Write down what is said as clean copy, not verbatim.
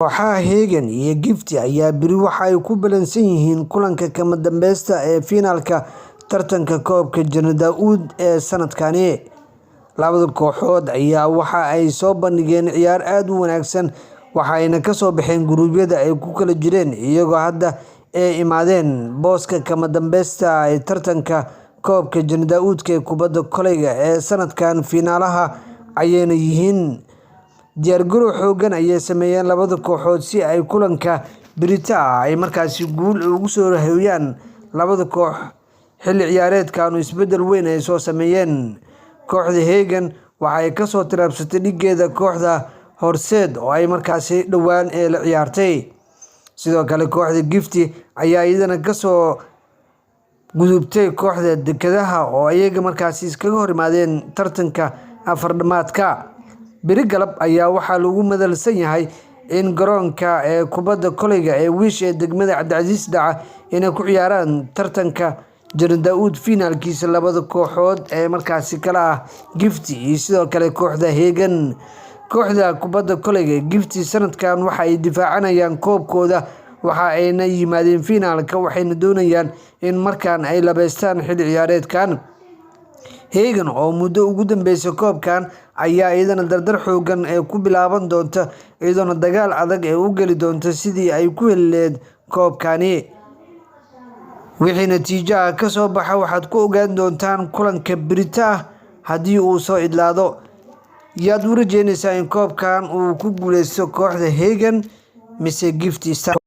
Kooxaha Hegan iyo Gifty ayaa berri waxa ay ku ballansan yihiin kulanka kama dambaysta ee finalka tartanka koobka Jeneraal Daa'uud ee sanadkani. Labada kooxood ayaa waxa ay soo bandhigeen ciyaar aad u wanaagsan, waxa ayna ka soo baxeen guruubyada ay ku kala jireen iyagoo hadda ay imaadeen booska kama dambaysta ee tartanka koobka Jeneraal Daa'uudka ee kubadda kolayga ee sanadkan finaalaha ayayna yihiin. Diyaargarow xooggan ayay sameeyeen labada kooxood si ay kulanka berrito ah ay markaasi guul ugu soo hooyaan labada koox xilli ciyaareedkan oo isbeddel weyn ay soo sameeyeen. Kooxda Hegan waxa ay kasoo tillaabsatay dhigeeda kooxda Horseed oo ay markaasi dhowaan ee la ciyaartay. Sidoo kale kooxda Gifty ayaa iyadana kasoo gudubtay kooxda Dekedaha oo iyaga markaasi iskaga hor yimaadeen tartanka afar dhamaadka. Berri galab ayaa waxaa lagu madalsan yahay in garoonka ee kubadda kolayga ee Wish ee degmada Cabdicasiis dhaca inay ku ciyaaraan tartanka Jeneraal Daa'uud finaalkiisa labada kooxood ee markaasi kala ah Gifty iyo sidoo kale kooxda Hegan. Kooxda kubadda kolayga Gifty sanadkan waxa ay difaacanayaan koobkooda, waxa ayna yimaadeen finaalka, waxayna doonayaan in markaan ay labeystaan xilli ciyaareedkan. Hegan oo muddo ugu dambeysay koobkan ayaa iyadana dardar xooggan ee ku bilaaban doonta, iyadoona dagaal adag ee u geli doonta sidii ay ku heli lahayd koobkani. Wixii natiijo ah ka soo baxa waxaad ku ogaan doontaan kulanka berrito ah haddii uu soo idlaado. Yaad u rajeynaysaa in koobkan uu ku guuleysto kooxda Hegan mise Gifty Stars?